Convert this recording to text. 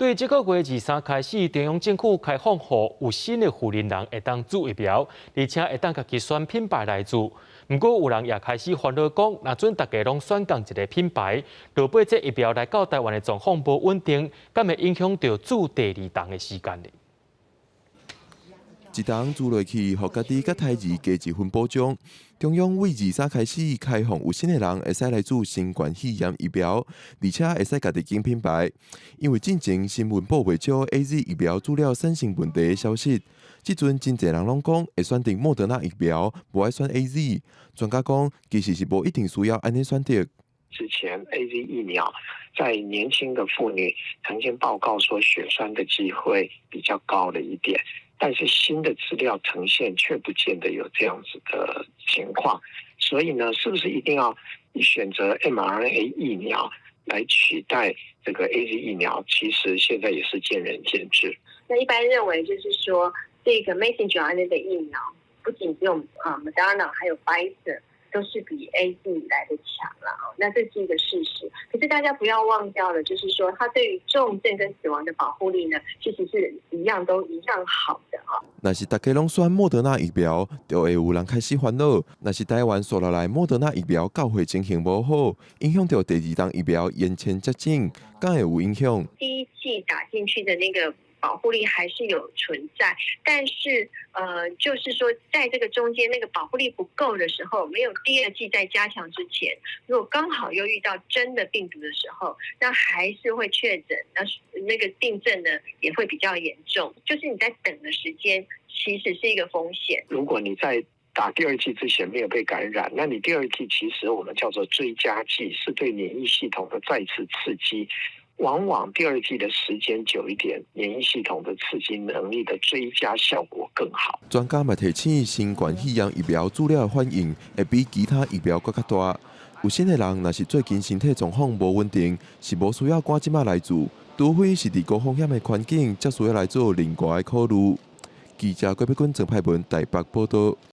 對這個月23開始，中央政府開放予有身的婦人會當注疫苗，而且會當家己選品牌來注。毋過有人也開始煩惱講，若準大家攏選仝一個品牌，落尾這疫苗來到台灣的狀況無穩定，敢會影響著注第二針的時間咧？一針注落去，予家己佮胎兒加一分保障。中央對23開始開放有身的人會使來注新冠肺炎疫苗，而且會使家己揀品牌。因為進前新聞報袂少 AZ 疫苗注了產生問題的消息，這陣真濟人攏講會選擇莫德納疫苗，無愛選 AZ。專家講，其實是無一定需要按呢選擇。之前 AZ 疫苗在年輕的婦女曾經報告說血栓的機會比較高了一點。但是新的資料呈現卻不見得有這樣子的情況，所以呢，是不是一定要選擇 mRNA 疫苗來取代這個 AZ 疫苗？其實現在也是見仁見智。那一般認為就是說，這個 messenger RNA 的疫苗不僅只有啊 Moderna，還有 Pfizer 都是比 AZ 來的強了。那這是一個事實。可是大家不要忘掉了，就是說它對於重症跟死亡的保護力呢，其實是一樣都一樣好的啊。若是大家攏選莫德納疫苗，就會有人開始煩惱。若是台灣紲落來莫德納疫苗交貨情形無好，影響著第二針疫苗延前接種，敢會有影響？第一劑打進去的那個保護力還是有存在，但是，就是說，在這個中間那個保護力不夠的時候，沒有第二劑再加強之前，如果剛好又遇到真的病毒的時候，那還是會確診，那個病症呢也會比較嚴重。就是你在等的時間，其實是一個風險。如果你在打第二劑之前沒有被感染，那你第二劑其實我們叫做追加劑，是對免疫系統的再次刺激。往往第二劑的時間久一點，免疫系統的刺激能力的追加效果更好。專家嘛提醒，新冠肺炎疫苗注了的反應會比其他疫苗閣較大。有身的人若是最近身體狀況無穩定，是無需要趕這擺來注，除非是佇高風險的環境，才需要來做另外的考慮。記者郭碧君、曾派文台北報導。